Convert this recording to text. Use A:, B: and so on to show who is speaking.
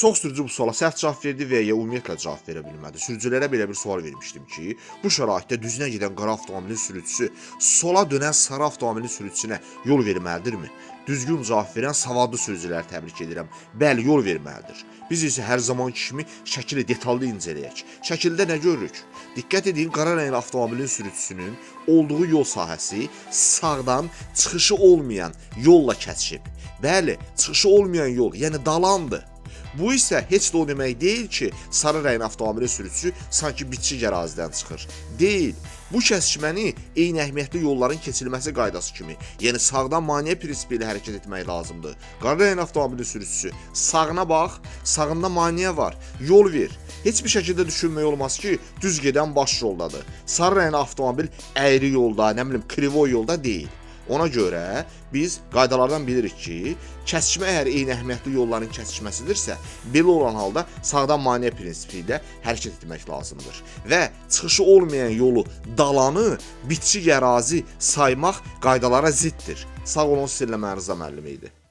A: Çox sürücü bu suala səhv cavab verdi və ya ümumiyyətlə cavab verə bilmədi. Sürücülərə belə bir sual vermişdim ki, bu şəraitdə düzünə gedən qara avtomobilin sürücüsü sola dönən sarı avtomobilin sürücüsünə yol verməlidirmi? Düzgün cavab verən savadlı sürücüləri təbrik edirəm. Bəli, yol verməlidir. Biz isə hər zamanki kimi şəkili detallı incələyək. Şəkildə nə görürük? Diqqət edin, qara rəngli avtomobilin sürücüsünün olduğu yol sahəsi sağdan çıxışı olmayan yolla kəsişib. Bəli, çıxışı olmayan yol, yəni dalandır. Bu isə heç də o demək deyil ki, sarı rəngli avtomobilin sürücüsü sanki bitişik ərazidən çıxır. Deyil. Bu kəsişməni eyni əhəmiyyətli yolların keçilməsi qaydası kimi, yəni sağdan maneə prinsipi ilə hərəkət etmək lazımdır. Qara rəngli avtomobilin sürücüsü sağına bax, sağında maneə var, yol ver. Heç bir şəkildə düşünmək olmaz ki, düz gedən baş yoldadır. Sarı rəngli avtomobil əyri yolda, nə bilim, krivoy yolda deyil. Ona görə biz qaydalardan bilirik ki, kəsişmə əgər eyni əhəmiyyətli yolların kəsişməsidirsə, belə olan halda sağdan maneə prinsipi ilə hərəkət etmək lazımdır. Və çıxışı olmayan yolu dalanı bitişik ərazi saymaq qaydalara ziddir. Sağ olun, sizinlə mən Rıza müəllim idi.